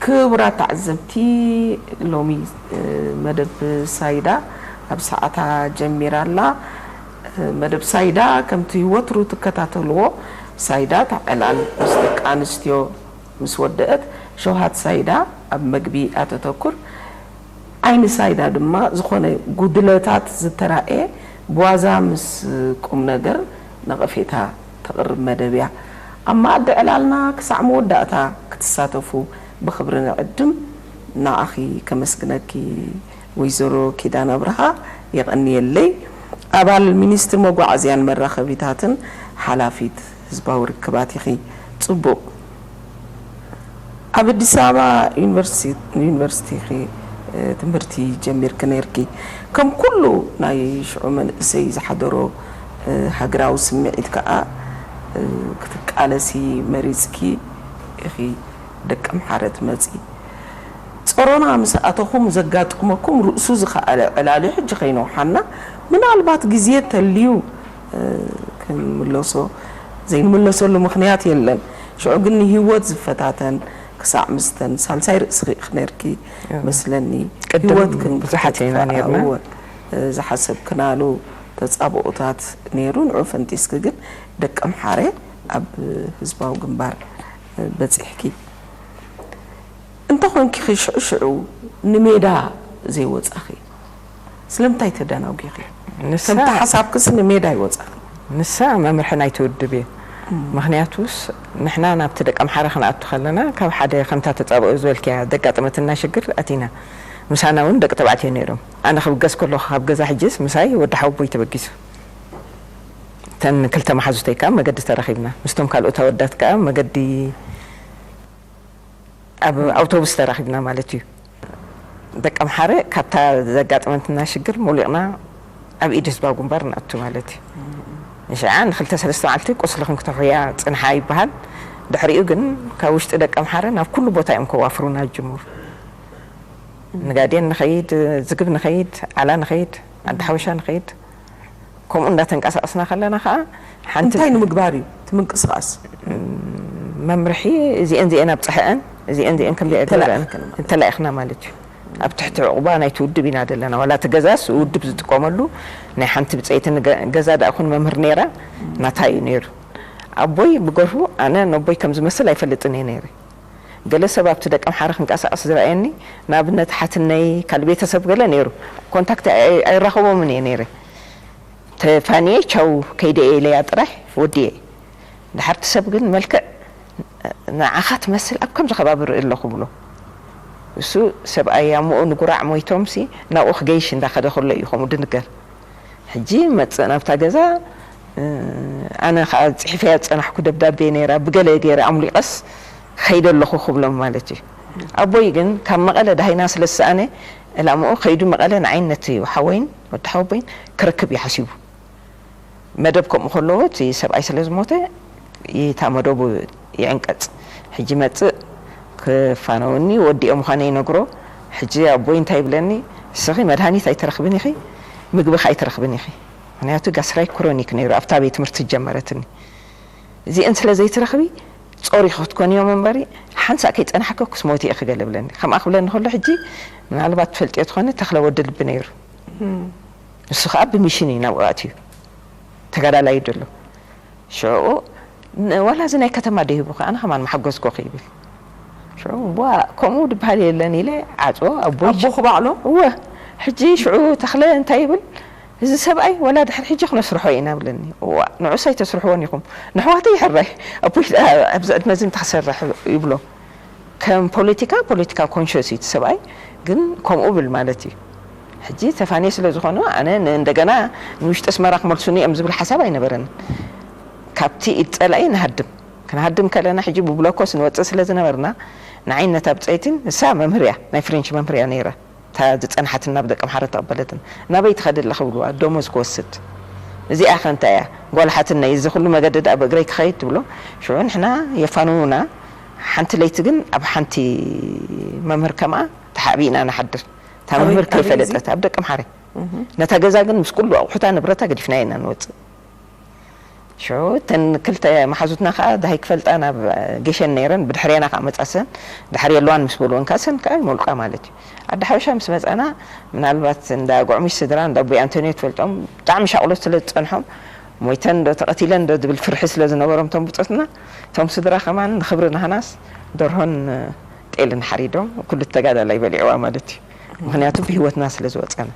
ክቡራት ተዓዘብቲ፣ ሎሚ፣ እ፣ መደብ ሳይዳ ኣብ ሰዓታ ጀሚራ ኣላ። እ፣ መደብ ሳይዳ ከምቲ ወትሩ ትከታተልዎ፣ ሳይዳ እታ ዕላል ምስ ደቂ ኣንስትዮ ምስ ወደአት፣ ሸውሃት ሳይዳ ኣብ መግቢ ኣተተኩር። ዓይኒ ሳይዳ ድማ ዝኾነ ጉድለታት ዝተራእየ ብዋዛ ምስ ቁም ነገር ነቐፌታ ተቕርብ መደብ እያ። ኣብ መኣዲ ዕላልና ክሳዕ መወዳእታ ክትሳተፉ ብኽብሪ ንዕድም። ንዓኺ ከመስግነኪ ወይዘሮ ኪዳነ ኣብርሃ የቐንየለይ። ኣባል ሚኒስትሪ መጓዓዝያን መራኸቢታትን ሓላፊት ህዝባዊ ርክባት ኢኺ። ጽቡቕ። ኣብ ኣዲስ ኣበባ ዩኒቨርሲቲ፣ ዩኒቨርሲቲ ኢኺ፣ እ፣ ትምህርቲ ጀሚርኪ ነይርኪ። ከም ኩሉ ናይ ሽዑ መንእሰይ ዝሓደሮ፣ እ፣ ሃገራዊ ስምዒት ከኣ፣ እ፣ ክትቃለሲ መሪጽኪ ኢኺ ደቂ ኣምሓረ ትመጺ። ጸሮና ምስ ኣተኹም ዘጋጠመኩም ርእሱ ዝኸኣለ ዕላል እዩ። ሕጂ ከይነውሓና፣ ምናልባት ግዜ ተልዩ፣ እ፣ ክንምለሶ፣ ዘይንምለሰሉ ምኽንያት የለን። ሽዑ ግን ንህይወት ዝፈታተን ክሳዕ ምስተን ሳልሳይ ርእስኺ ኢኺ ነርኪ እዎ። መስለኒ። ቅድም ህይወት ክን-፣ ብዙሓት ኢና ክተጥፍኣ፣ ነርና። እወ፣ እ፣ ዝሓሰብክናሉ ተጻብኦታት ነይሩ። ንዑ ፈንጢስኪ ግን ደቂ ኣምሓረ ኣብ ህዝባዊ ግንባር፣ እ፣ በጺሕኪ። እንተኾንኪ ሽዑ ሽዑ ንሜዳ ዘይወጻኺ? ስለምንታይ ተደናጒኺ? ንሳ ከምቲ ሓሳብክስ ንሜዳ ኣይወጻኺ? ንሳ መምርሒ ናይቲ ውድብ እዩ። እም። ምኽንያቱስ ንሕና ናብቲ ደቂ ኣምሓራ ክንኣቱ ከለና ካብ ሓደ ከምታ ተጻብኦ ዝበልክያ ዘጋጠመትና ሽግር ኣቲና። ምሳና እውን ደቂ ተባዕትዮ ነይሮም። ኣነ ክብገስ ከለኹ ካብ ገዛ ሕጅስ ምሳይ ወዲ ሓወቦይ ተበጊሱ። እተን ክልተ መሓዙተይ ከኣ መገዲ ተራኺብና። ምስቶም ካልኦት ኣወዳት ከኣ መገዲ ኣብ ኣውቶቡስ ተራኺብና ማለት እዩ። ደቂ ኣምሓረ ካብታ ዘጋጠመትና ሽግር ሞሊቕና ኣብ ኢድ ህዝባዊ ግንባር ንኣቱ ማለት እዩ። ንሽዓ ንክልተ ሰለስተ መዓልቲ ቁስሊ ክንክተሑያ ጽንሓ ይበሃል። ድሕሪኡ ግን ካብ ውሽጢ ደቂ ኣምሓረ ናብ ኩሉ ቦታ እዮም ከዋፍሩና ዝጅምሩ። ንጋዴን ንኸይድ፣ ዝግብ ንኸይድ፣ ዓላ ንኸይድ፣ ዓዲ ሓበሻ ንኸይድ። ከምኡ እንዳተንቀሳቐስና ከለና ኸዓ ሓንቲ እንታይ ንምግባር እዩ እቲ ምንቅስቓስ? መምርሒ እዚአን እዚአን ኣብፀሐአን፣ እዚአን እዚአን ከምዚ ተላኢኽን ማለት። ተላኢኽና ማለት እዩ። ኣብ ትሕቲ ዕቑባ ናይቲ ውድብ ኢና ዘለና። ዋላ እቲ ገዛስ ውድብ ዝጥቀመሉ ናይ ሓንቲ ብፀይቲ ንገ-፣ ገዛ ደኣ ኩን መምህር ነይራ፣ ናታ እዩ ነይሩ። ኣቦይ ብገርሁ ኣነ ነቦይ ከም ዝመስል ኣይፈልጥን እየ ነይረ። ገለ ሰብ ኣብቲ ደቂ ኣምሓራ ክንቀሳቐስ ዝረኣየኒ፣ ንኣብነት ሓትነይ፣ ካልእ ቤተሰብ ገለ ነይሩ። ኮንታክት ኣይ-፣ ኣይራኸቦምን እየ ነይረ። ተፋንየ ቻው ከይደ እየ ኢለያ ጥራሕ ወዲየ። ድሓርቲ ሰብ ግን መልክዕ ንዓኻ ትመስል ኣብ ከምዚ ከባቢ ርኢ ኣለኹ ብሎ። እሱ ሰብኣይ ኣሞኡ ንጉራዕ ሞይቶምሲ ናብኡ ክገይሽ እንዳኸደ ከሎ እዩ ከምኡ ድንገር። ሕጂ መጽእ ናብታ ገዛ፣ እ፣ ኣነ ኸኣ ጽሒፈያ ዝጸናሕኩ ደብዳቤ ነይራ፣ ብገለ ገይረ ኣሙሊቐስ ከይደ ኣለኹ ክብሎም ማለት እዩ። ኣቦይ ግን ካብ መቐለ ዳሂና ስለ ዝሰኣነ፣ ዕላምኡ ከይዱ መቐለ ንዓይን ነቲ ሓወይን ወዲ ሓወቦይን ክረክብ እዩ ሓሲቡ። መደብ ከምኡ ከለዎ እቲ ሰብኣይ ስለ ዝሞተ፣ እታ መደቡ ይዕንቀጽ። ሕጂ መጽእ ክፋነወኒ፣ ወዲኦ ምዃነ ይነግሮ። ሕጂ ኣቦይ እንታይ ይብለኒ? "ንስኺ መድሃኒት ኣይትረኽብን ኢኺ፣ ምግቢ ኸኣ ኣይትረኽብን ኢኺ። ምኽንያቱ ጋስትራይክ ክሮኒክ ነይሩ፣ ኣብታ ቤት ትምህርቲ ዝጀመረትኒ። እዚአን ስለ ዘይትረኽቢ፣ ጾር ኢኺ ክትኮንዮም እምበሪ፣ ሓንሳእ ከይጸናሕኪ ክትሞቲ ኢኺ" ገለ ይብለኒ። ከምኣ ክብለኒ ከሎ፣ ሕጂ ምናልባት ትፈልጥዮ ትኾኒ፣ ተኽለ ወዲ ልቢ ነይሩ። እም። ንሱ ኸኣ ብሚሽን እዩ ናብኡ ኣትዩ። ተጋዳላይ እዩ ዘሎ። ሽዑ፣ ን-፣ ዋላ እዚ ናይ ከተማ ዶ ሂቡኺ? ኣነ ከማን ምሓገዝኩኺ ይብል። ሽዑ፣ ዋ፣ ከምኡ ድበሃል የለን ኢለ ዓጽዎ፣ ኣቦይ ኣቦኺ ባዕሉ? እወ። ሕጂ ሽዑ ተኽለ እንታይ ይብል? "እዚ ሰብኣይ ዋላ ድሕሪ ሕጂ ክነስርሖ ኢና" ብለኒ። እዋ፣ ንዑስ ኣይተስርሕዎን ኢኹም። ንኣሕዋተይ ይሕራይ። ኣቦይ ደኣ ኣብዚ ዕድመ እዚ እንታይ ክሰርሕ ይብሎ። ከም ፖለቲካ፣ ፖለቲካ ኮንሽስ እዩ እቲ ሰብኣይ፣ ግን ከምኡ ብል ማለት እዩ። ሕጂ ተፋንየ ስለ ዝኾነ፣ ኣነ ን-፣ እንደገና ንውሽጢ ኣስመራ ክመልሱኒ እዮም ዝብል ሓሳብ ኣይነበረንን። ካብቲ ኢድ ጸላኢ ንሃድም። ክንሃድም ከለና፣ ሕጂ ብብሎኮስ ንወጽእ ስለ ዝነበርና፣ ንዓይን ነታ ብጸይቲን፣ ንሳ መምህር እያ፣ ናይ ፍሬንች መምህር እያ ነይራ። እታ ዝጸንሓትን ናብ ደቂ ኣምሓራ ተቐበለትን። "ናበይ ትኸዲ ኣለኺ?" ብልዋ፣ "ደሞዝ ክወስድ።" "እዚኣ ኸ እንታይ እያ?" "ጓል ሓትነይ፣ እዚ ኹሉ መገዲ ደኣ ብእግረይ ክኸይድ?" ትብሎ። ሽዑ ንሕና የፋንዉና። ሓንቲ ለይቲ ግን ኣብ ሓንቲ መምህር ከምኣ ተሓቢእና ንሓድር። እታ ኣበይ፣ መምህር ኣበይ እዚ? ከይፈለጠት፣ ኣብ ደቂ ኣምሓረ። እህ። ነታ ገዛ ግን ምስ ኩሉ ኣቑሑታ ንብረታ ገዲፍናያ ኢና ንወጽእ። ሽዑ እተን ክልተ መሓዙትና ከዓ ደሃይ ክፈልጣ ናብ ጌሸን ነይረን፣ ብድሕሬና ከዓ መፃሰን፣ ድሓር የለዋን ምስ በልወን ከዓ ሰን ከዓ ይመልቋ ማለት እዩ። ዓዲ ሓበሻ ምስ መፃና፣ ምናልባት እንዳ ጉዕሚሽ ስድራ እንዳ ኣቦይ ኣንቶንዮ ትፈልጦም፣ ብጣዕሚ ሻቕሎት ስለ ዝፀንሖም፣ ሞይተን ዶ ተቐቲለን ዶ ዝብል ፍርሒ ስለ ዝነበሮም እቶም ብፆትና፣ እቶም ስድራ ከማን ንክብሪ ናህናስ ደርሆን ጤልን ሓሪዶም ኩሉ ተጋዳላይ በሊዕዋ ማለት እዩ። ምክንያቱ ብህይወትና ስለ ዝወፀና።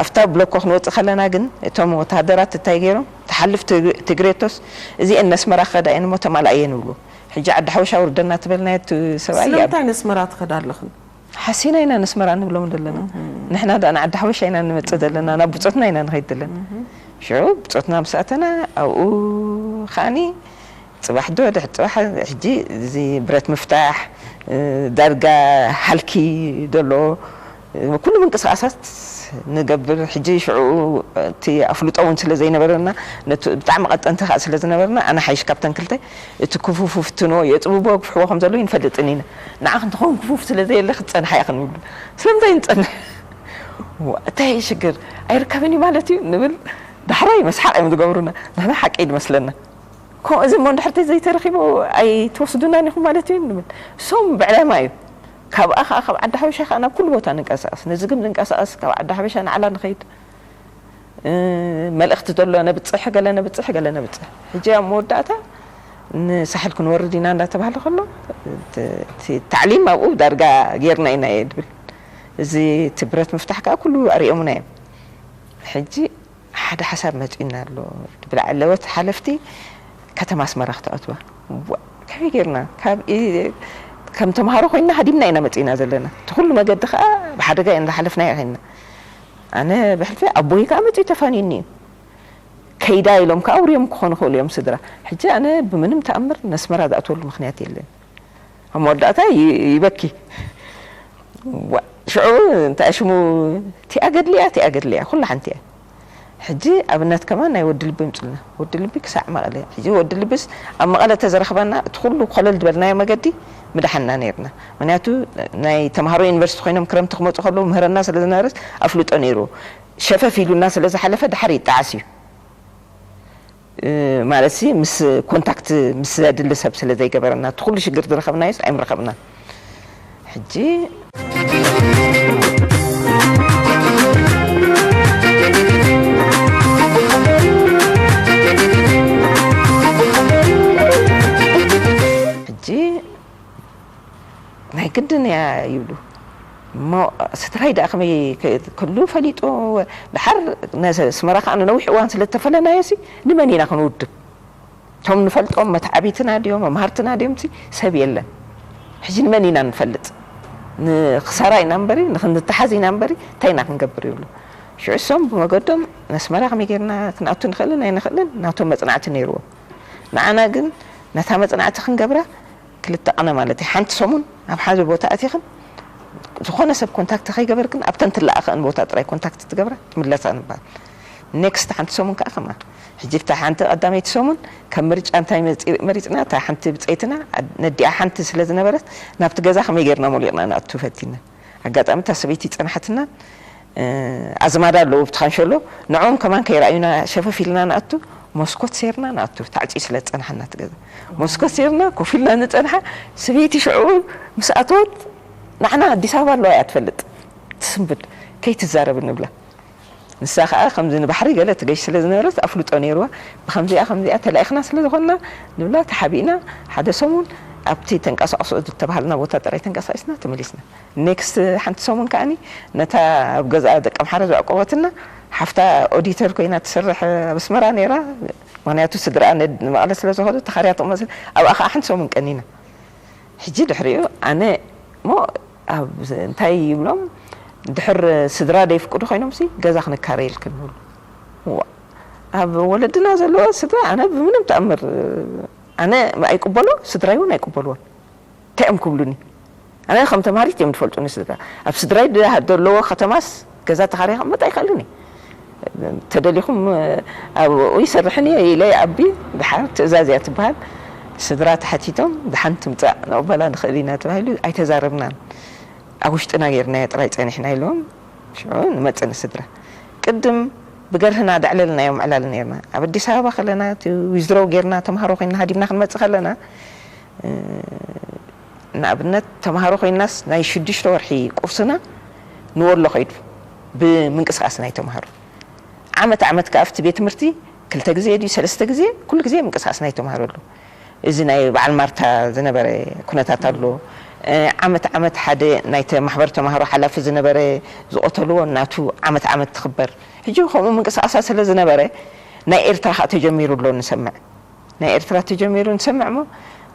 ኣብታ ብሎኮ ክንወፅእ ከለና ግን እቶም ወተሃደራት እንታይ ገይሮም፣ ትሓልፍ ትግ- ትግሬቶስ እዚአን ነስመራ ክኸዳ እየን እሞ ተማልኣ እየን ይብሉ። ሕጂ ዓዲ ሓወሻ ውርደና ትበልናዮ እቲ ሰብኣይ እዩ። ስለምንታይ ነስመራ ትኸዳ ኣለኽን? ሓሲና ኢና ነስመራ ንብሎም ዘለና። ንሕና ዳ ንዓዲ ሓወሻ ኢና ንመፅእ ዘለና፣ ናብ ብፆትና ኢና ንኸይድ ዘለና። ሽዑ ብፆትና ምስ ኣተና ኣብኡ ከዓኒ ፅባሕ ዶ ድሕሪ ፅባሕ ሕጂ እዚ ብረት ምፍታሕ እ፣ ዳርጋ ሃልኪ ዘሎ ኩሉ ምንቅስቃሳት ንገብር። ሕጂ ሽዑ እቲ ኣፍልጦ እውን ስለ ዘይነበረና ነቲ ብጣዕሚ ቀጠንቲ ከዓ ስለ ዝነበርና ኣነ ሓይሽ ካብተን ክልተ እቲ ክፉፍ ፍትኖ የጥብቦ ግፍሕዎ ከም ዘለዉ ይንፈልጥን ኢና። ንዓ ክንትኸውን ክፉፍ ስለ ዘየለ ክትፀንሓ ኢኽን ይብሉ። ስለምንታይ ንፀንሕ? ዋ፣ እንታይ እዩ ሽግር? ኣይርከብን እዩ ማለት እዩ ንብል። ዳሕራይ መስሓቅ እዮም ዝገብሩና። ንሕና ሓቂ እዩ ዝመስለና። ከምኡ እዚ እሞ እንድሕር ዘይተረኺቡ ኣይትወስዱናን ኢኹም ማለት እዩ ንብል። እሶም ብዕላማ እዩ። ካብኣ ከዓ ካብ ዓዲ ሓበሻ ከዓ ናብ ኩሉ ቦታ ንንቀሳቀስ፣ ንዝግም ንንቀሳቀስ፣ ካብ ዓዲ ሓበሻ ንዓላ ንኸይድ፣ እ፣ መልእኽቲ ዘሎ ነብፅሕ፣ ገለ ነብፅሕ፣ ገለ ነብፅሕ። ሕጂ ኣብ መወዳእታ ንሳሕል ክንወርድ ኢና እንዳተባህለ ከሎ፣ እቲ፣ እቲ ታዕሊም ኣብኡ ዳርጋ ጌርና ኢና እየ ድብል። እዚ እቲ ብረት ምፍታሕ ከዓ ኩሉ ኣርእዮምና እዮም። ሕጂ ሓደ ሓሳብ መፂኡና ኣሎ። ብላዕለዎት ሓለፍቲ ከተማ ኣስመራ ክተኣትዋ። ዋ፣ ከመይ ጌርና? ካብ ኢ- ከም ተምሃሮ ኮይንና ሃዲምና ኢና መፂእና ዘለና። እቲ ኩሉ መገዲ ከዓ ብሓደጋ ኢና እንዳሓለፍና ኢና ኮይንና። ኣነ ብሕልፊ ኣቦይ ከዓ መፂኡ ተፋንዩኒ እዩ። ከይዳ ኢሎም ከዓ ኣውርዮም ክኾኑ ይኽእሉ እዮም ስድራ። ሕጂ ኣነ ብምንም ተኣምር ነስመራ ዝኣትወሉ ምኽንያት የለን። ኣብ መወዳእታ ይ- ይበኪ። ዋ፣ ሽዑ እንታይ ሽሙ ቲኣ ገድሊ እያ፣ ቲኣ ገድሊ እያ፣ ኩላ ሓንቲ እያ። ሕጂ ኣብነት ከማን ናይ ወዲ ልቢ ምፅልና። ወዲ ልቢ ክሳዕ መቐለ። ሕጂ ወዲ ልብስ ኣብ መቐለ ተዘረኽበና እቲ ኩሉ ኮለል ዝበልናዮ መገዲ ምድሓንና ነይርና። ምክንያቱ ናይ ተምሃሮ ዩኒቨርሲቲ ኮይኖም ክረምቲ ክመፁ ከለዉ ምህረና ስለ ዝነበረስ ኣፍልጦ ነይሩ። ሸፈፍ ኢሉና ስለ ዝሓለፈ ድሓር ይጠዓስ እዩ። እ፣ ማለት ሲ ምስ ኮንታክት ምስ ዘድሊ ሰብ ስለ ዘይገበረና እቲ ኩሉ ሽግር ዝረኸብናዮስ ኣይምረኸብናን። ሕጂ ሕጂ ናይ ግድን እያ ይብሉ እሞ ስድራይ ደኣ ከመይ ክ- ክሉ ፈሊጡ። ድሓር ነስመራ ከዓ ንነዊሕ እዋን ስለ ዝተፈለናዮ ሲ ንመን ኢና ክንውድብ? እቶም ንፈልጦም መትዓቢትና ድዮም መምሃርትና ድዮም ሲ ሰብ የለን። ሕጂ ንመን ኢና ንፈልጥ? ንክሳራ ኢና እምበሪ ንክንተሓዝ ኢና እምበሪ እንታይ ኢና ክንገብር ይብሉ። ሽዑ እሶም ብመገዶም ነስመራ ከመይ ጌርና ክንኣቱ ንኽእልን ኣይንኽእልን ናቶም መፅናዕቲ ነይርዎም። ንዓና ግን ነታ መፅናዕቲ ክንገብራ ክልተ ቅነ ማለት እዩ። ሓንቲ ሰሙን ኣብ ሓደ ቦታ ኣቲኽን ዝኾነ ሰብ ኮንታክት ከይገበርክን ኣብተን ትለኣኸን ቦታ ጥራይ ኮንታክት ትገብራ ትምለሳ ንበሃል። ኔክስት ሓንቲ ሰሙን ከዓ ከምኣ። ሕጂ ብታ ሓንቲ ቀዳመይቲ ሰሙን ከም ምርጫ እንታይ መፂ- መሪፅና እታ ሓንቲ ብፀይትና ነዲኣ ሓንቲ ስለ ዝነበረት ናብቲ ገዛ ከመይ ጌርና ሞሊቕና ንኣቱ ፈቲና። ኣጋጣሚ እታ ሰበይቲ ፀንሓትና ኣዝማዳ ኣለዉ ኣብቲ ካንሸሎ ንዕኦም ከማን ከይረኣዩና ሸፈፍ ኢልና ንኣቱ። መስኮት ሴርና ንኣቱ ታዕፂ ስለ ዝፀንሓና እቲ ገዛ መስኮት ሴርና ኮፍ ኢልና ንፀንሓ። ሰበይቲ ሽዑ ምስ ኣተወት ንዓና ኣዲስ ኣበባ ኣለዋ እያ ትፈልጥ ትስንብድ ከይትዛረብ ንብላ። ንሳ ከዓ ከምዚ ንባሕሪ ገለ ትገሽ ስለ ዝነበረት ኣፍልጦ ነይርዋ። ብከምዚኣ ከምዚኣ ተላኢኽና ስለ ዝኾንና ንብላ ተሓቢእና ሓደ ሰሙን ኣብቲ ተንቀሳቕስኦ ዝተባሃልና ቦታ ጥራይ ተንቀሳቂስና ተመሊስና። ኔክስት ሓንቲ ሰሙን ከዓኒ ነታ ኣብ ገዛኣ ደቂ ኣምሓራ ዘዕቆበትና ሓፍታ ኦዲተር ኮይና ትሰርሕ ኣብ ኣስመራ ነይራ። ምክንያቱ ስድራኣ ነድ- ንመቐለ ስለ ዝኸዱ ተኻርያቶም መስ ኣብኣ ከዓ ሓንቲ ሰሙን ቀኒና። ሕጂ ድሕሪኡ ኣነ እሞ ኣብ እንታይ ይብሎም ድሕር ስድራ ደይፍቅዱ ኮይኖም ሲ ገዛ ክንካረየልክን ይብሉ። ዋ፣ ኣብ ወለድና ዘለዎ ስድራ ኣነ ብምንም ተኣምር ኣነ ኣይቅበሎ ስድራይ እውን ኣይቅበልዎን። እንታይ እዮም ክብሉኒ? ኣነ ከም ተማሃሪት እዮም ዝፈልጡኒ ስድራ። ኣብ ስድራይ ድ- ዘለዎ ከተማስ ገዛ ተኻርያ ክቕመጥ ኣይክእልን እየ። ተደሊኹም ኣብኡ ይሰርሕን እየ ኢለ ይኣቢ። ድሓር ትእዛዝ እያ ትበሃል። ስድራ ተሓቲቶም ድሓን ትምፃእ ንቕበላ ንኽእል ኢና ተባሂሉ ኣይተዛረብናን። ኣብ ውሽጥና ጌርናዮ ጥራይ ፀኒሕና ኢሎም ሽዑ ንመፅእ ንስድራ። ቅድም ብገርህና ደዕለልና እዮም ዕላል ነርና። ኣብ ኣዲስ ኣበባ ከለና እቲ ዊዝድሮው ጌርና ተምሃሮ ኮይና ሃዲምና ክንመጽእ ከለና፣ ንኣብነት ተምሃሮ ኮይናስ ናይ ሽዱሽተ ወርሒ ቁርስና ንወሎ ከይዱ፣ ብምንቅስቃስ ናይ ተምሃሮ። ዓመት ዓመት ከኣ ኣብቲ ቤት ትምህርቲ ክልተ ግዜ ድዩ ሰለስተ ግዜ፣ ኩሉ ግዜ ምንቅስቃስ ናይ ተምሃሮ ኣሎ። እዚ ናይ በዓል ማርታ ዝነበረ ኩነታት ኣሎ። ዓመት ዓመት ሓደ ናይቲ ማሕበር ተምሃሮ ሓላፊ ዝነበረ ዝቐተልዎ እናቱ ዓመት ዓመት ትኽበር። ሕጂ ከምኡ ምንቅስቃሳት ስለ ዝነበረ ናይ ኤርትራ ከዓ ተጀሚሩ ኣሎ ንሰምዕ። ናይ ኤርትራ ተጀሚሩ ንሰምዕ እሞ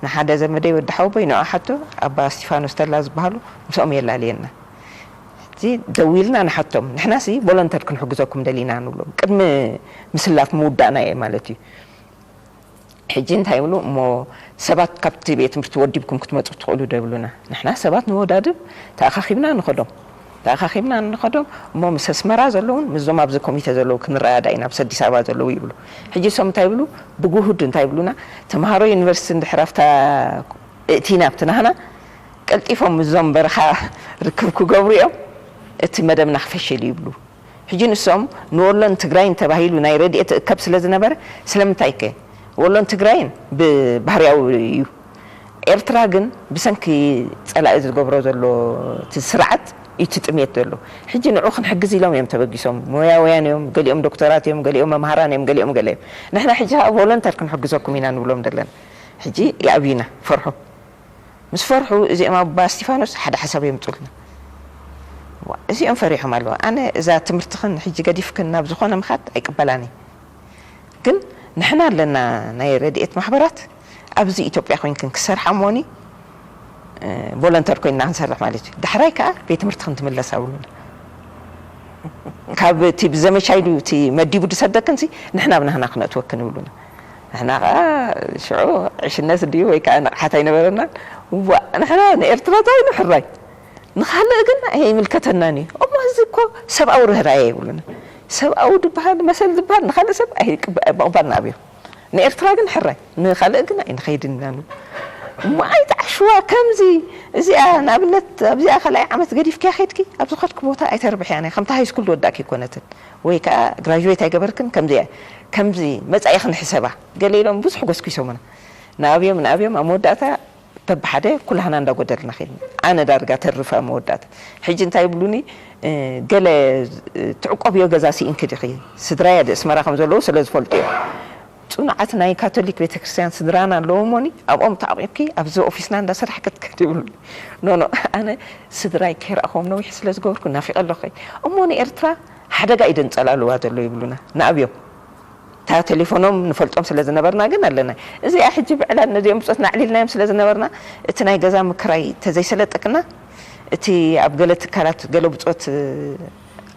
ንሓደ ዘመደይ ወዲ ሓወቦይ ንዑ ሓቶ ኣባ እስቲፋኖስ ተላ ዝበሃሉ ምስኦም የላልየና። ሕጂ ደዊልና ንሓቶም ንሕናሲ ቮለንተር ክንሕግዘኩም ደሊና ንብሎም ቅድሚ ምስላፍ ምውዳእና እየ ማለት እዩ። ሕጂ እንታይ ይብሉ እሞ ሰባት ካብቲ ቤት ትምህርቲ ወዲብኩም ክትመፁ ትኽእሉ ዶ ይብሉና። ንሕና ሰባት ንወዳድብ ተኣኻኺብና ንኸዶም ተኣኻኺብና ንኸዶም እሞ ምስ ኣስመራ ዘለውን ምስዞም ኣብዚ ኮሚተ ዘለዉ ክንረዳዳ ኢና ምስ ኣዲስ ኣበባ ዘለዉ ይብሉ። ሕጂ እሶም እንታይ ይብሉ ብጉሁድ እንታይ ይብሉና ተምሃሮ ዩኒቨርሲቲ እንድሕር ኣብታ እእቲና ኣብቲ ናህና ቀልጢፎም ምስዞም በረኻ ርክብ ክገብሩ እዮም እቲ መደብና ክፈሽል ይብሉ። ሕጂ ንሶም ንወሎን ትግራይን ተባሂሉ ናይ ረድኤት እከብ ስለ ዝነበረ ስለምንታይ ከ ወሎን ትግራይን ብባህርያዊ እዩ። ኤርትራ ግን ብሰንኪ ጸላኢ ዝገብሮ ዘሎ እቲ ስርዓት እዩ እቲ ጥሜት ዘሎ። ሕጂ ንዑ ክንሕግዝ ኢሎም እዮም ተበጊሶም። ሞያውያን እዮም፣ ገሊኦም ዶክተራት እዮም፣ ገሊኦም መምሃራን እዮም፣ ገሊኦም ገለ እዮም። ንሕና ሕጂ ከዓ ቮለንተር ክንሕግዘኩም ኢና ንብሎም ዘለና። ሕጂ ይኣብዩና፣ ፈርሑ። ምስ ፈርሑ እዚኦም ኣባ እስቲፋኖስ ሓደ ሓሳብ የምፁልና። እዚኦም ፈሪሖም ኣለዉ። ኣነ እዛ ትምህርትኽን ሕጂ ገዲፍክን ናብ ዝኾነ ምኻድ ኣይቅበላን እየ። ግን ንሕና ኣለና ናይ ረድኤት ማሕበራት ኣብዚ ኢትዮጵያ ኮይንክን ክሰርሓ እሞኒ ቮለንተር ኮይንና ክንሰርሕ ማለት እዩ። ዳሕራይ ከዓ ቤት ትምህርትኽን ትምለሳ ብሉና። ካብ እቲ ብዘመቻ ኢሉ እቲ መዲቡ ዝሰደክን ሲ ንሕና ብናህና ክነእትወክን ይብሉና። ንሕና ከዓ ሽዑ ዕሽነት ድዩ ወይ ከዓ ንቕሓት ኣይነበረናን። ዋ ንሕና ንኤርትራ ታይ ንሕራይ ንኻልእ ግን ኣይምልከተናን እዩ። እሞ እዚ እኮ ሰብኣዊ ርህራየ ይብሉና። ሰብኣዊ ዝበሃል መሰል ዝበሃል ንኻልእ ሰብ ኣይቅበ- ምቕባልና ኣብዮም። ንኤርትራ ግን ሕራይ ንኻልእ ግን ኣይንኸይድን ኢና ንብል። እሞ ኣይትዓሽዋ ከምዚ እዚኣ ንኣብነት ኣብዚኣ ካልኣይ ዓመት ገዲፍክያ ከይድኪ ኣብ ዝኸድኪ ቦታ ኣይተርብሕያን እያ ከምቲ ሃይስኩል ዝወዳእኪ ኣይኮነትን ወይ ከዓ ግራጅዌት ኣይገበርክን ከምዚ እያ ከምዚ መፃኢ ክንሕሰባ ገለ ኢሎም ብዙሕ ጎስኪሶምና ንኣብዮም ንኣብዮም ኣብ መወዳእታ በብሓደ ኩላህና እንዳጎደልና ኸድና ኣነ ዳርጋ ተርፍ ኣብ መወዳእታ ሕጂ እንታይ ይብሉኒ ገለ ትዕቆብዮ ገዛ ስኢንኪ ዲኺ ስድራይ ኣብ ኣስመራ ከም ዘለዉ ስለ ዝፈልጡ እዮም ፅኑዓት ናይ ካቶሊክ ቤተክርስትያን ስድራና ኣለዉ እሞኒ ኣብኦም ተዓቂብኪ ኣብዚ ኦፊስና እንዳሰራሕ ክትከድ ይብሉኒ ኖኖ ኣነ ስድራይ ከይረእኽዎም ነዊሕ ስለ ዝገበርኩ ናፊቐ ኣለኹ እሞ ንኤርትራ ሓደጋ እዩ ደንፀላልዋ ዘሎ ይብሉና ንኣብዮም እታ ቴሌፎኖም ንፈልጦም ስለ ዝነበርና ግን ኣለና እዚኣ ሕጂ ብዕላል ነዚኦም ብፆትና ኣዕሊልናዮም ስለ ዝነበርና እቲ ናይ ገዛ ምክራይ ተዘይሰለጠክና እቲ ኣብ ገለ ትካላት ገለ ብፆት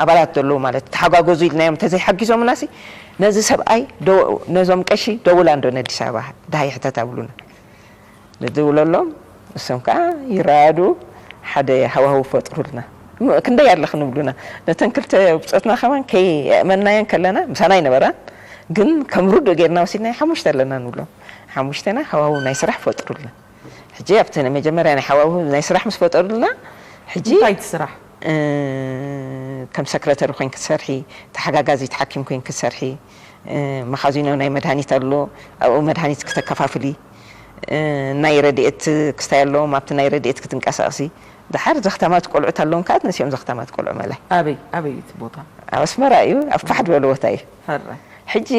ኣባላት ዘለዉ ማለት ተሓጓገዙ ኢልናዮም ተዘይሓጊዞምና ሲ ነዚ ሰብኣይ ነዞም ቀሺ ደውላ እንዶ ነዲስ ኣበባ ድሃይ ሕተታ ብሉና ንድውለሎም እሶም ከዓ ይረኣዱ ሓደ ሃዋህው ፈጥሩልና ክንደይ ኣለኽን ይብሉና ነተን ክልተ ብፆትና ከማን ከይእመናየን ከለና ምሳና ይነበራን ግን ከም ርዱእ ጌርና ወሲድና ሓሙሽተ ኣለና ንብሎም ሓሙሽተና ሃዋህው ናይ ስራሕ ፈጥሩልና ሕጂ ኣብቲ መጀመርያ ናይ ሓዋህው ናይ ስራሕ ምስ ፈጠሩልና ሕጂ እንታይ ትስራሕ ከም ሰክረተሪ ኮይን ክትሰርሒ ተሓጋጋዚት ሓኪም ኮይን ክትሰርሒ መኻዚኖ ናይ መድሃኒት ኣሎ ኣብኡ መድሃኒት ክተከፋፍሊ ናይ ረድኤት ክስታይ ኣለዎም ኣብቲ ናይ ረድኤት ክትንቀሳቀሲ ድሓር ዘኽታማት ቆልዑት ኣለዎም ከኣ ነሲኦም ዘኽታማት ቆልዑ መላይ ኣበይ ኣበይ እቲ ቦታ ኣብ ኣስመራ እዩ ኣብ ፋሕ ዝበለ ቦታ እዩ ሕጂ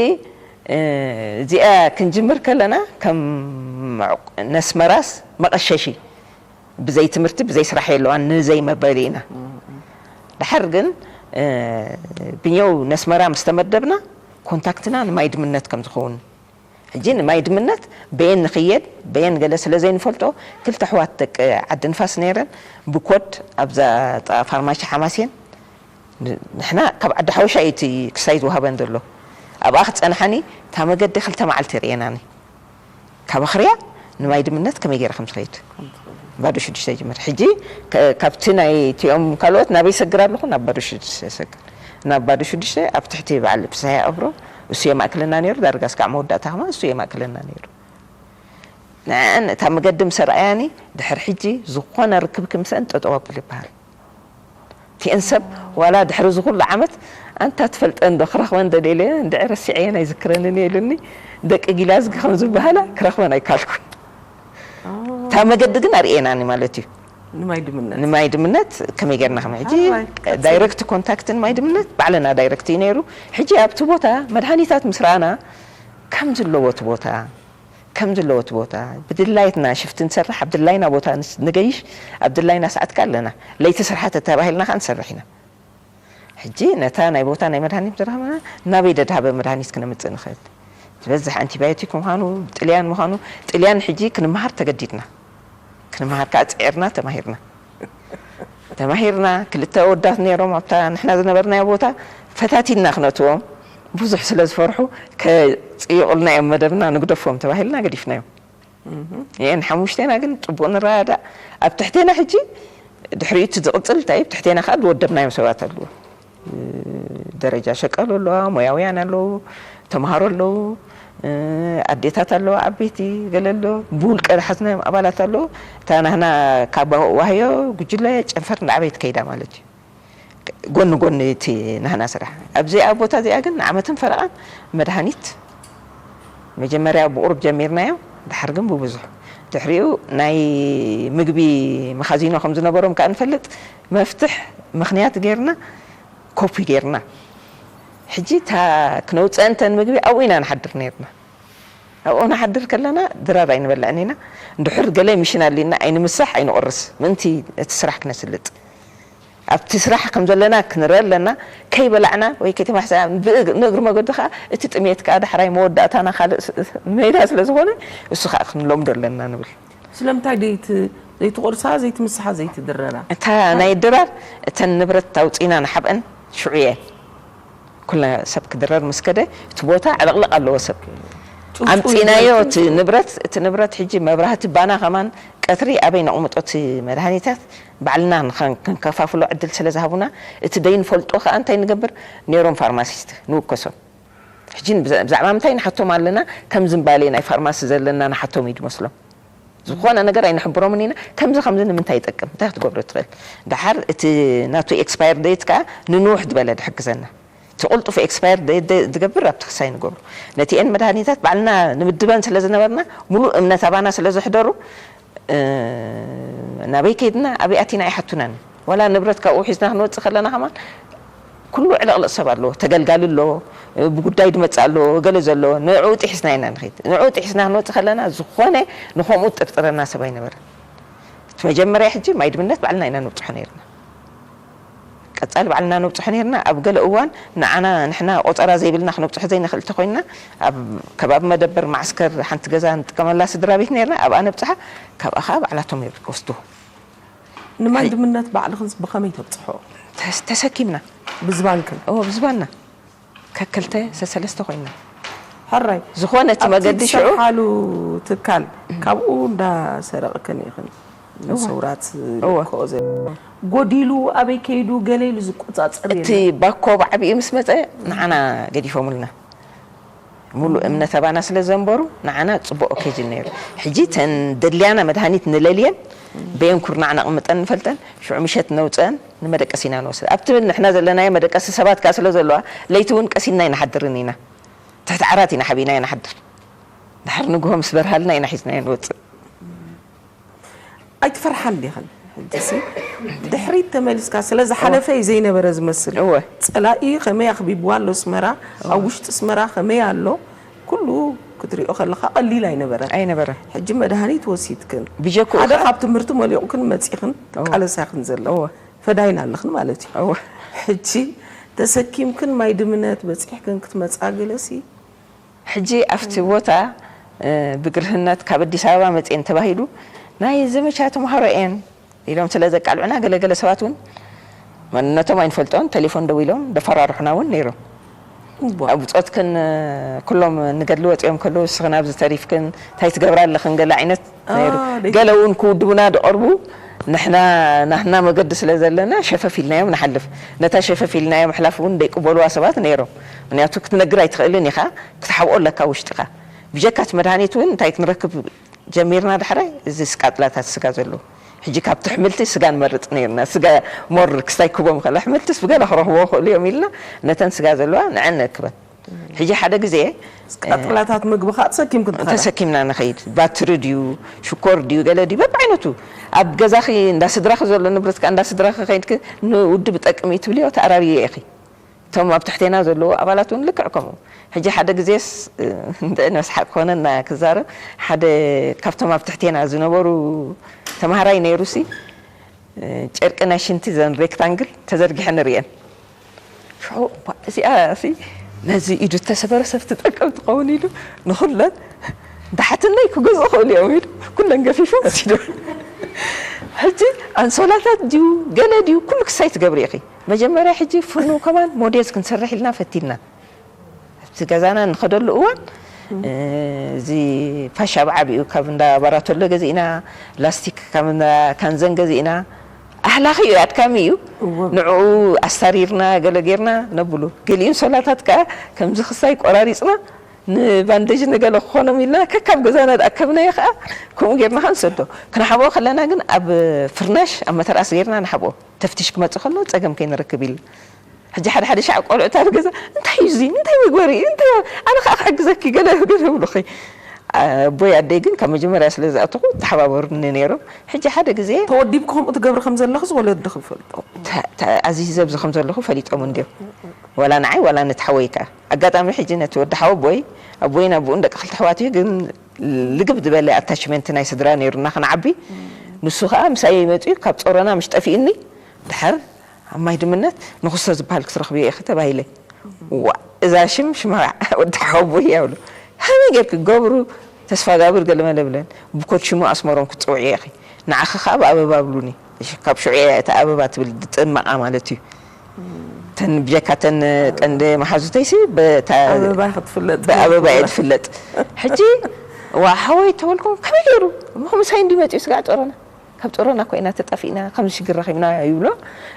እዚኣ ክንጅምር ከለና ከም ነስመራስ መቐሸሺ ብዘይ ትምህርቲ ብዘይ ስራሕ የለዋን ንዘይ መበሊ ኢና ድሓር ግን ብኛው ነስመራ ምስ ተመደብና ኮንታክትና ንማይ ድምነት ከም ዝኸውን ሕጂ ንማይ ድምነት በየን ንኽየድ በየን ገለ ስለ ዘይንፈልጦ ክልተ ኣሕዋት ደቂ ዓዲ ንፋስ ነይረን ብኮድ ኣብዛ ፋርማሲ ሓማሴን ንሕና ካብ ዓዲ ሓበሻ እዩ እቲ ክሳይ ዝወሃበን ዘሎ ኣብኣ ክፀንሓኒ እታ መገዲ ክልተ መዓልቲ ርእየናኒ ካብ ኣኽርያ ንማይ ድምነት ከመይ ገይረ ከም ዝኸይድ ባዶ ሽዱሽተ ጅምር ሕጂ ካብቲ ናይ እቲኦም ካልኦት ናበይ ሰግር ኣለኹ ናብ ባዶ ሽዱሽተ ሰግር ናብ ባዶ ሽዱሽተ ኣብ ትሕቲ በዓል ፍስሃ ኣብሮ እሱ የማእክለና ነይሩ ዳርጋ ስካዕ መወዳእታ ከማ እሱ የማእክለና ነይሩ ንዕን እታ መገዲ ምስ ኣርኣያኒ ድሕር ሕጂ ዝኾነ ርክብኪ ምስአን ጠጠው ኣብሉ ይበሃል እቲአን ሰብ ዋላ ድሕሪ እዚ ኩሉ ዓመት ኣንታ ትፈልጠን ዶ ክረኽበን ደልየ እንድዒ ረሲዐየን ኣይዝክረንን እየ ኢሉኒ። ደቂ ጊላዝጊ ከም ዝበሃላ ክረኽበን ኣይካልኩን። እታ መገዲ ግን ኣርእየናኒ ማለት እዩ። ንማይ ድምነት ንማይ ድምነት ከመይ ጌርና ከመይ ሕጂ ኣራይ፣ ቀጽሊ። ዳይረክት ኮንታክትን ማይ ድምነት ባዕልና ዳይረክት እዩ ነይሩ። ሕጂ ኣብቲ ቦታ መድሃኒታት ምስ ረኣና ከም ዘለዎ እቲ ቦታ ከም ዘለዎ እቲ ቦታ ብድላይትና ሽፍቲ ንሰርሕ ኣብ ድላይና ቦታ ንስ- ንገይሽ ኣብ ድላይና ሰዓት ከ ኣለና ለይቲ ስርሓት ተባሂልና ከ ንሰርሕ ኢና። ሕጂ ነታ ናይ ቦታ ናይ መድሃኒት ዝረኸበና ናበይ ደድሃበ መድሃኒት ክነምፅእ ንኽእል ዝበዝሕ ኣንቲባዮቲክ ምዃኑ ጥልያን ምዃኑ ጥልያን ሕጂ ክንመሃር ተገዲድና። ክንመሃር ከዓ ፅዒርና ተማሂርና ተማሂርና ክልተ ወዳት ነይሮም ኣብታ ንሕና ዝነበርናዮ ቦታ ፈታቲና ክነትዎም ብዙሕ ስለ ዝፈርሑ ከፅይቑልና እዮም መደብና ንግደፎም ተባሂልና ገዲፍናዮም። እየን ሓሙሽቴና ግን ፅቡቅ ንረዳዳእ ኣብ ትሕቴና ሕጂ ድሕሪኡ እቲ ዝቕፅል እንታይ እዩ? ኣብ ትሕቴና ከዓ ዝወደብናዮም ሰባት ኣለዉ። ደረጃ ሸቀሎ ኣለዋ፣ ሞያውያን ኣለዉ፣ ተምሃሮ ኣለዉ፣ ኣዴታት ኣለዋ፣ ዓበይቲ ገለ ኣሎ፣ ብውልቀ ዝሓዝናዮም ኣባላት ኣለዉ። እታ ናህና ካብ ዋህዮ ጉጅለ ጨንፈር እንዳዓበየት ከይዳ ማለት እዩ። ጎኒ ጎኒ እቲ ናህና ስራሕ ኣብዚኣ ቦታ እዚኣ ግን ንዓመትን ፈረቓን መድሃኒት መጀመርያ ብቑሩብ ጀሚርናዮ። ድሓር ግን ብብዙሕ ድሕሪኡ ናይ ምግቢ መኻዚኖ ከም ዝነበሮም ከዓ ንፈልጥ መፍትሕ ምኽንያት ጌርና ኮፒ ጌርና ሕጂ እታ ክነውፀ እንተን ምግቢ ኣብኡ ኢና ንሓድር ነርና። ኣብኡ ንሓድር ከለና ድራር ኣይንበልዕን ኢና። እንድሕር ገለ ሚሽን ኣሊና ኣይንምሳሕ ኣይንቑርስ ምእንቲ እቲ ስራሕ ክነስልጥ ኣብቲ ስራሕ ከም ዘለና ክንረአ ኣለና። ከይበላዕና ወይ ከይተማሕሰና ብእግ- ንእግሪ መገዲ ከዓ እቲ ጥሜት ከዓ ዳሕራይ መወዳእታና ካልእ ስ- ሜዳ ስለ ዝኾነ እሱ ከዓ ክንለምዶ ኣለና ንብል። ስለምንታይ ደይት ዘይትቆርሳ ዘይትምስሓ ዘይትድረራ እታ ናይ ድራር እተን ንብረት ኣውፂና ንሓብአን ሽዑ እየ ኩላ ሰብ ክድረር ምስ ከደ እቲ ቦታ ዕልቕልቕ ኣለዎ ሰብ ኣምፂናዮ እቲ ንብረት እቲ ንብረት ሕጂ መብራህቲ ባና ከማን ቀትሪ ኣበይ ነቕምጦ እቲ መድሃኒታት ባዕልና ንኸን- ክንከፋፍሎ ዕድል ስለ ዝሃቡና እቲ ደይንፈልጦ ከዓ እንታይ ንገብር ነይሮም ፋርማሲስት ንውከሶም ሕጂ ብዛ- ብዛዕባ ምንታይ ንሓቶም ኣለና ከም ዝምባሌ ናይ ፋርማሲ ዘለና ንሓቶም እዩ ዝመስሎም ዝኾነ ነገር ኣይንሕብሮምን ኢና ከምዚ ከምዚ ንምንታይ ይጠቅም እንታይ ክትገብሮ ትኽእል ደሓር እቲ ናቱ ኤክስፓየር ደይት ከዓ ንንውሕ ዝበለ ድሕግዘና እቲ ቅልጡፍ ኤክስፓየር ደይት ዝገብር ኣብቲ ክሳይ ንገብሩ ነቲአን መድሃኒታት ባዕልና ንምድበን ስለ ዝነበርና ሙሉእ እምነት ኣባና ስለ ዘሕደሩ ናበይ ከይድና ኣበይ ኣቲና ኣይሓቱናን ዋላ ንብረት ካብኡ ሒዝና ክንወፅእ ከለና ከማን ኩሉ ዕልቕልቕ ሰብ ኣለዎ ተገልጋሊ ኣለዎ ብጉዳይ ድመፅእ ኣለዎ ገለ ዘለዎ ንዕኡ ጥሒስና ኢና ንኸይድ ንዕኡ ጥሒስና ክንወፅእ ከለና ዝኾነ ንኸምኡ ጥርጥረና ሰብ ኣይነበረን እቲ መጀመርያ ሕጂ ማይ ድምነት ባዕልና ኢና ንብፅሖ ነይርና ቀፃሊ ባዕልና ነብፅሖ ነርና ኣብ ገለ እዋን ንዓና ንሕና ቆፀራ ዘይብልና ክነብፅሖ ዘይንኽእል እንተኮይንና ኣብ ከባቢ መደበር ማዕስከር ሓንቲ ገዛ ንጥቀመላ ስድራ ቤት ነርና ኣብኣ ነብፅሓ ካብኣ ከዓ ባዕላቶም እዮም ክወስድዎ ንማይ ድምነት ባዕልኽንስ ብኸመይ ተብፅሖ ተስ- ተሰኪምና ብዝባንክን እዎ ብዝባና ከክልተ ሰሰለስተ ኮይና ሕራይ ዝኾነ እቲ ኣብቲ መገዲ ሽዑ ትሰርሓሉ ትካል ካብኡ እንዳሰረቕክን ኢኽን ንስውራት እወ። ኮ ጎዲሉ ኣበይ ከይዱ ገለ ኢሉ ዝቆፃፀር እቲ የለን ባኮ ብዓብኡ ምስ መፀ ንዓና ገዲፎምልና ሙሉእ እምነት ኣባና ስለ ዘንበሩ ንዓና ፅቡቅ ኦኬጅን ነይሩ ሕጂ ተን ደልያና መድሃኒት ንለልየን በየን ኩርናዕ ነቕምጠን ንፈልጠን ሽዑ ምሸት ነውፀአን ንመደቀሲ ኢና ንወስድ ኣብቲ ንሕና ዘለናዮ መደቀሲ ሰባት ከዓ ስለ ዘለዋ ለይቲ እውን ቀሲና ኣይንሓድርን ኢና ትሕቲ ዓራት ኢና ሓቢና ንሓድር ድሕር ንግሆ ምስ በርሃልና ኢና ሒዝና ንወፅእ ኣይትፈርሓን ዲኽን ሕጂሲ ድሕሪት ተመሊስካ ስለ ዝሓለፈ እዩ ዘይነበረ ዝመስል እወ ፀላኢ ከመይ ኣኽቢብዋ ኣሎ ኣስመራ ኣብ ውሽጢ ኣስመራ ከመይ ኣሎ ኩሉ ክትሪኦ ከለካ ቀሊል ኣይነበረን ኣይነበረን ሕጂ መድሃኒት ወሲድክን ብጀክኡ ሓደ ከዓ- ካብ ትምህርቲ መሊቑክን መፂኽን ትቃለሳክን ዘለኹ እወ ፈዳይን ኣለኽን ማለት እዩ እወ ሕጂ ተሰኪምክን ማይ ድምነት በፂሕክን ክትመፃ ገለሲ ሕጂ ኣብቲ ቦታ እ፣ ብግርህነት ካብ ኣዲስ ኣበባ መፅኤን ተባሂሉ ናይ ዘመቻ ተምሃሮ እየን ኢሎም ስለ ዘቃልዑና ገለገለ ሰባት እውን መንነቶም ኣይንፈልጦን ቴሌፎን ደው ኢሎም ደፈራርሑና እውን ነይሮም ኣብ ብፆትክን እ፣ ኩሎም ንገድሊ ወፂኦም ከለዉ እስኽን ኣብዚ ተሪፍክን እንታይ ትገብራ ኣለኽን ገለ ዓይነት ነይሩ አ፣ ደይ- ገለ እውን ክውድቡና ድቐርቡ ንሕና ናህና መገዲ ስለ ዘለና ሸፈፍ ኢልናዮም ንሓልፍ ነታ ሸፈፍ ኢልናዮ ምሕላፍ እውን ደይቅበልዋ ሰባት ነይሮም ምክንያቱ ክትነግር ኣይትኽእልን ኢኻ ክትሓብኦ ኣለካ ውሽጥኻ ብጀካ እቲ መድሃኒት እውን እንታይ ክንረክብ ጀሚርና ዳሕራይ እዚ ስቃጥላታት ስጋ ዘለዉ ሕጂ ካብቲ ኣሕምልቲ ስጋ ንመርጽ ነይርና። ስጋ ሞር ክስታይ ክቦም ከለ ኣሕምልትስ ብገለ ክረኽቦ ክእሉ እዮም ኢልና ነተን ስጋ ዘለዋ ንዐን ነክበን። ሕጂ ሓደ ግዜ ቃጥላታት ምግቢ ከዓ ተሰኪምክን ትኸዳ። ተሰኪምና ንኸይድ። ባትሪ ድዩ ሽኮር ድዩ ገለ ድዩ በብዓይነቱ ኣብ ገዛኺ እንዳ ስድራኺ ዘሎ ንብረትካ እንዳ ስድራኺ ከይድኪ ንውድብ ጠቅም እዩ ትብልዮ ተኣራርዮ ኢኺ። እቶም ኣብ ትሕቴና ዘለዉ ኣባላት እውን ልክዕ ከምኡ። ሕጂ ሓደ ግዜስ እንድዒ መስሓቅ ክኾነና ክዛረብ ሓደ ካብቶም ኣብ ትሕቴና ዝነበሩ ተማሃራይ ነይሩሲ ጨርቂ ናይ ሽንቲ ዘን ሬክታንግል ተዘርጊሐን ንርእየን። ሽዑ እባ እዚኣ ሲ ነዚ ኢዱ እተሰበረ ሰብ ትጠቅም ትኸውን ኢሉ ንኹለን እንተሓትነይ ክገዝኡ ክእሉ እዮም ኢሉ ኩለን ገፊፎም ወሲዱ። ሕጂ ኣንሶላታት ድዩ ገለ ድዩ ኩሉ ክሳይ ትገብሪ ኢኺ። መጀመርያ ሕጂ ፍርኑ ከማን ሞዴስ ክንሰርሕ ኢልና ፈቲልና ኣብቲ ገዛና ንኸደሉ እዋን እዚ ፋሻ ብዓቢኡ ካብ እንዳ ባራቶሎ ገዚእና ላስቲክ ካብ እንዳ ካንዘን ገዚእና ኣህላኺ እዩ ኣድካሚ እዩ ንዕኡ ኣስታሪርና ገለ ጌርና ነብሉ ገሊኡን ሶላታት ከዓ ከምዚ ክሳይ ቆራሪፅና ንባንደጅ ንገለ ክኾኖም ኢልና ከካብ ገዛና ዝኣከብናዮ ከዓ ከምኡ ጌርና ከዓ ንሰዶ ክነሓብኦ ከለና ግን ኣብ ፍርናሽ ኣብ መተርኣስ ጌርና ንሓብኦ ተፍትሽ ክመፅእ ከሎ ፀገም ከይንረክብ ኢልና ሕጂ ሓደ ሓደ ሻዕ ቆልዑት ኣብ ገዛ እንታይ እዩ እዚ እንታይ መግበሪ እዩ እንታይ ኣነ ከዓ ክሕግዘኪ ገለ ገለ ይብሉኺ ኣቦይ ኣደይ ግን ካብ መጀመርያ ስለ ዝኣተኹ ተሓባበሩኒ ነይሮም ሕጂ ሓደ ግዜ ተወዲብኪ ከምኡ ትገብሪ ከም ዘለኽስ ወለድኺ ይፈልጦ ኣዚዘ ኣብዚ ከም ዘለኹ ፈሊጦም እንድዮም ዋላ ንዓይ ዋላ ነቲ ሓወይ ከዓ ኣጋጣሚ ሕጂ ነቲ ወዲ ሓወቦይ ኣቦይን ኣቦኡን ደቂ ክልተ ኣሕዋት እዩ ግን ልግብ ዝበለ ኣታችመንት ናይ ስድራ ነይሩና ክንዓቢ ንሱ ከዓ ምሳይ መፅኡ ካብ ፆረና ምሽ ጠፊእኒ ድሓር ኣብ ማይ ድምነት ንኽስቶ ዝበሃል ክትረኽብዮ ኢኺ ተባሂለ። ዋእ እዛ ሽም ሽማ ወዲ ሓወቦይ እያ ብሎ። ከመይ ጌርኪ ገብሩ ተስፋጋብር ገለመለ ብለን ብኮድ ሽሙ ኣስመሮም ክትፅውዕዮ ኢኺ። ንዓኺ ከዓ ብኣበባ ብሉኒ። እሺ ካብ ሽዑ እያ እታ ኣበባ ትብል ዝጥመቓ ማለት እዩ። ተን ብጀካ ተን ቀንዲ መሓዙተይሲ በታ ኣበባ ክትፍለጥ ብኣበባ እየ ክትፍለጥ። ሕጂ ዋ ሓወይ ተበልኩም ከመይ ገይሩ ምሳይ እንዲ መፅኡ ስጋዕ ጦሮና ካብ ጦሮና ኮይና ተጠፊእና ከምዚ ሽግር ረኺብና ይብሎ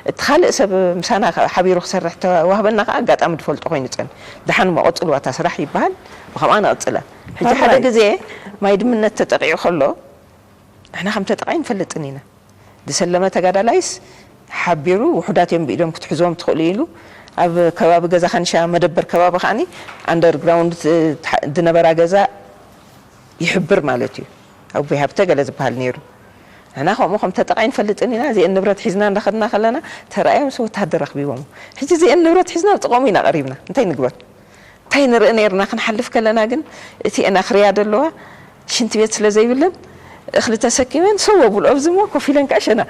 እቲ ካልእ ሰብ ምሳና ሓቢሩ ክሰርሕ ተዋህበና ከዓ ኣጋጣሚ ዝፈልጦ ኮይኑ ፀን ድሓን ሞ ቀፅልዋ እታ ስራሕ ይበሃል ብከምኣ ንቕፅላ ሕጂ ሓደ ግዜ ማይ ድምነት ተጠቂዑ ከሎ ንሕና ከም ተጠቃይ ንፈልጥን ኢና ዝሰለመ ተጋዳላይስ ሓቢሩ ውሑዳት እዮም ብኢዶም ክትሕዝዎም ትኽእሉ ኢሉ ኣብ ከባቢ ገዛ ካንሻ መደበር ከባቢ ከዓኒ ኣንደርግራውንድ ዝነበራ ገዛ ይሕብር ማለት እዩ። ኣቦይ ሃብተ ገለ ዝበሃል ነይሩ። ንሕና ከምኡ ከም ተጠቃይ ንፈልጥን ኢና። እዚአን ንብረት ሒዝና እንዳኸድና ከለና ተራእዮም ምስ ወታሃደር ኣኽቢቦም። ሕጂ እዚአን ንብረት ሒዝና ኣብ ጥቐሙ ኢና ቀሪብና። እንታይ ንግበር? እንታይ ንርኢ ነይርና ክንሓልፍ ከለና ግን እቲአን ኣኽርያ ደለዋ ሽንቲ ቤት ስለ ዘይብለን እኽሊ ተሰኪመን ሰው ኣብሉ ኣብዚ እሞ ኮፍ ኢለን ከዓ ሸና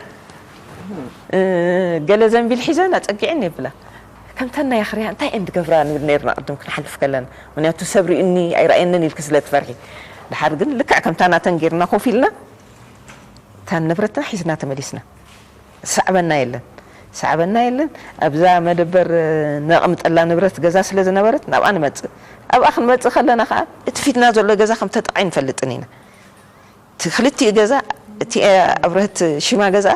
ገለ ዘንቢል ሒዘን ኣፀጊዐን የብላ ከምተን ናይ ኣኽርያ እንታይ እየን ዝገብራ ንብል ነይርና ቅድም ክንሓልፍ ከለና ምክንያቱ ሰብ ሪኡኒ ኣይረኣየንን ኢልኪ ስለ ትፈርሒ ድሓር ግን ልክዕ ከምታ ናተን ጌርና ኮፍ ኢልና እታ ንብረትና ሒዝና ተመሊስና ዝሰዕበና የለን ዝሰዕበና የለን ኣብዛ መደበር ነቕምጠላ ንብረት ገዛ ስለ ዝነበረት ናብኣ ንመፅእ ኣብኣ ክንመፅእ ከለና ከዓ እቲ ፊትና ዘሎ ገዛ ከም ተጠቃይ ንፈልጥን ኢና እቲ ክልቲኡ ገዛ እቲ ኣብረህት ሽማ ገዛ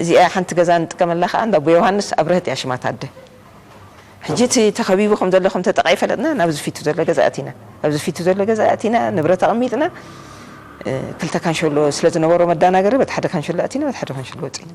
እዚኣ ሓንቲ ገዛ ንጥቀመላ ከዓ እንዳ ኣቦ ዮሃንስ ኣብረህት እያ ሽማ ታደ ሕጂ እቲ ተኸቢቡ ከም ዘሎ ከም ተጠቃይ ፈለጥና ናብዚ ፊቱ ዘሎ ገዛ ኣቲና ኣብዚ ፊቱ ዘሎ ገዛ ኣቲና ንብረት ኣቐሚጥና ክልተ ካንሸሎ ስለ ዝነበሮ መዳናገሪ በቲ ሓደ ካንሸሎ ኣቲና በቲ ሓደ ካንሸሎ ወፂና